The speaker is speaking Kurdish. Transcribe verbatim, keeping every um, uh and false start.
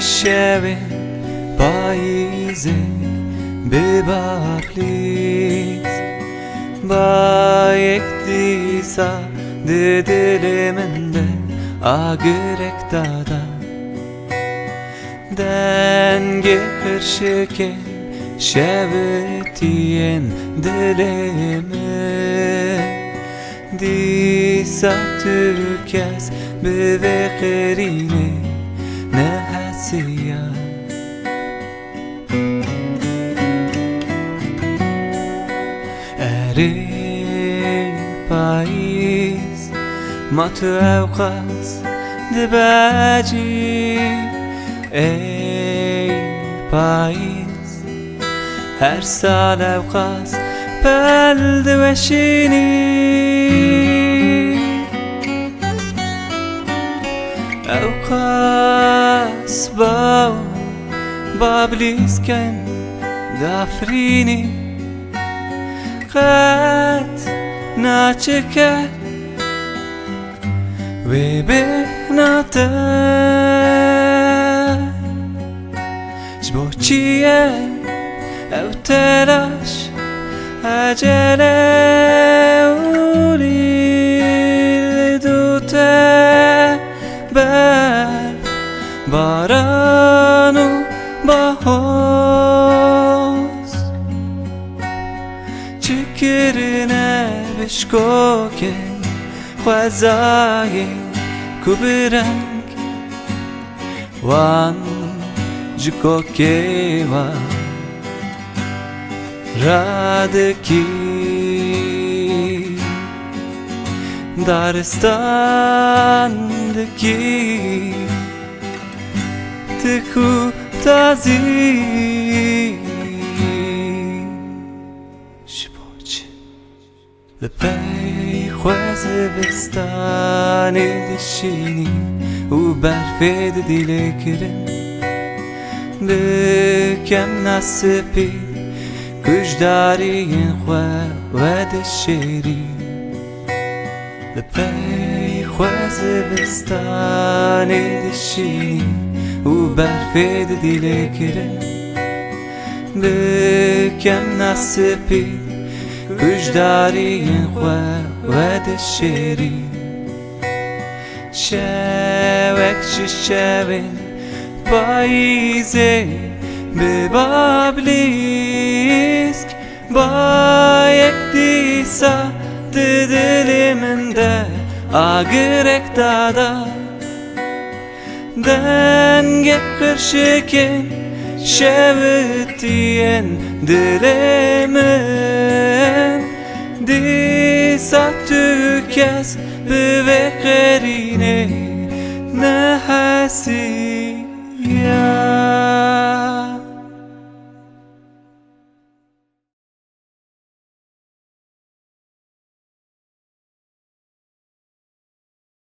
Şevên payîzê bi bablîz, bayek dîsa di dilê min de agirek dada. Dengê qirşikên şewitiyên dilê min. Dîsa tu kes bi vê qirînê nehesiya. Erê payîz, ma tu ewqas dibecî? Ey payîz, her sal ewqas pel diweşînî. Ewqas baw bablîzken dafrînî, qet naçike wê bêhna te. Ji bo çi ye ew telaş, ecele û lîl dû te, berf, baran û bahoz? Çi kirine bişkokên xwezayê ku bi reng wan ji kokê wan radikî, daristan dikî, tu ku tazî. Ji bo çi? Li pey xwe zivistanê dişînî û berfê didî lêkirin. Bi kemna spî ku ji dariyên xwe vedişêrî. Li pey xwe zivistanê dişînî û berfê didî lêkirin. Bi kemna spî ku ji dariyên xwe vedişêrî. Şewek ji şewên payîzê bi bablîsk, bayek dîsa di dilê min de agirek dada. Dengê qirşikên şewitiyên dilê min, dîsa tu kes bi vê qirînê nehesiya.